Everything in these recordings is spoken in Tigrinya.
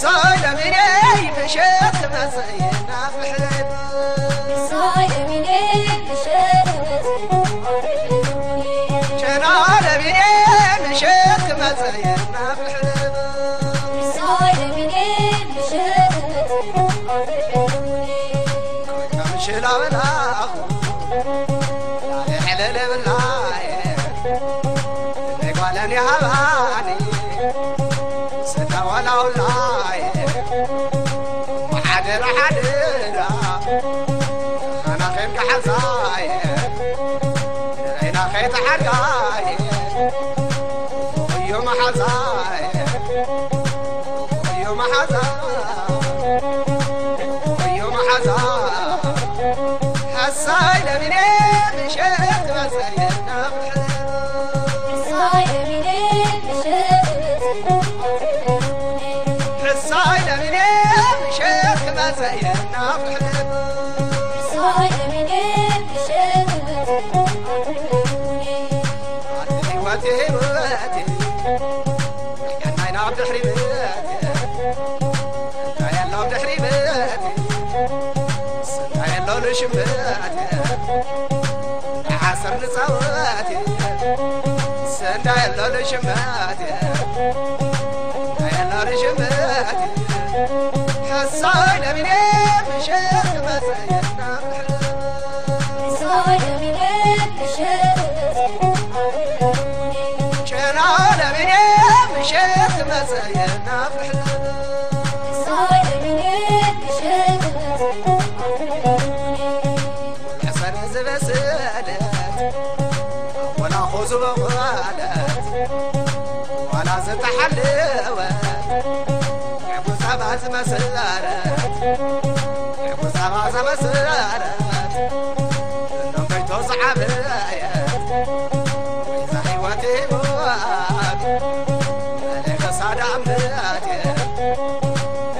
ሳይ ለሚኔ ምሸት ክመጽእ የናፍሕን። ሳይ ለሚኔ ምሸት ክመጽእ የናፍሕን። ሸና ለሚኔ ምሸት ክመጽእ የናፍሕን። ሳይ ለሚኔ ምሸት ክመጽእ የናፍሕን። ከምሽላ በላኹ ላለ ሕለለ ብላየ ናይ ጓለን ይሃባኒ ሰዳዋላውላየ ሓደራ ሓደራ ኻና ኸንካ ሓዛየ ንዓይና ኸይተሓጋየ ወዮ መሓዛየ ወዮ መሓዛ ወዮ መሓዛ ሓሳይ ለሚኔ ምሸት መጸየና ሕሳይ ለሚኔ ምሸት ክመጸየና ፍሕልም ሕይወቴ ሕይወቴ ሕያናይ ናብ ድሕሪ ቤቴ እንታይ ኣሎ ድሕሪ ቤቴ ስንታይ ኣሎ ልሽመቴ ዓሰር ንጻወቴ ስንታይ ኣሎ ልሽመቴ ሓሳይ ለሚኔ ምሸት መጸየና ሸና ለሚኔ ምሸት መጸየና ሕሰን ዝበሰለት ወላ ኹ ዝበቖለት ዋላ ዝተሓለወት ዕጉሳባ ዝመሰረት ዕጉሳባ ዘመሰረት እሎም በይቶ ዝዓበየት ወይዛ ሕይወት ሕይወት መለከሳ ዳምበቴ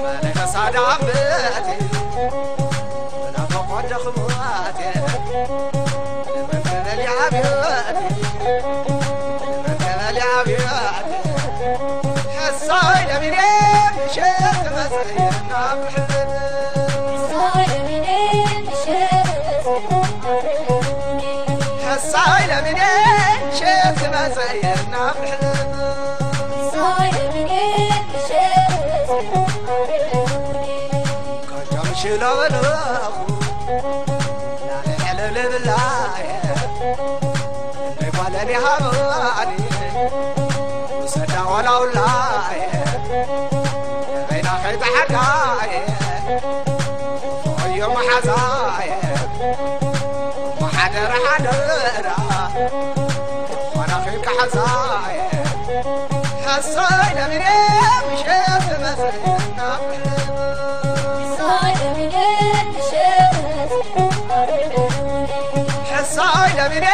መለከሳ ዳምበቴ ሽለበለኹ ናለይ ሕልልብላየ ናይ ጓለኒ ሃበዋኒ ውሰዳ ዋላውላየ በይና ከይተሓዳየ ወዮ መሓዛየ ሓደራ ሓደራ ኾና ከይካ ሓዛየ ሓሳይ ለሚኔ ምሸት መሰና ሕሳይ ለሚኔ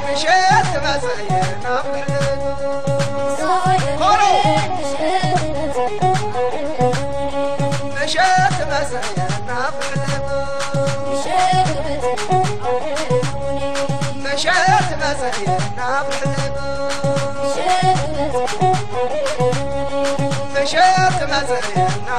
ምሸት መጸየና ምሸት መጸየና ምሸት መጸየና ምሸት መጸየና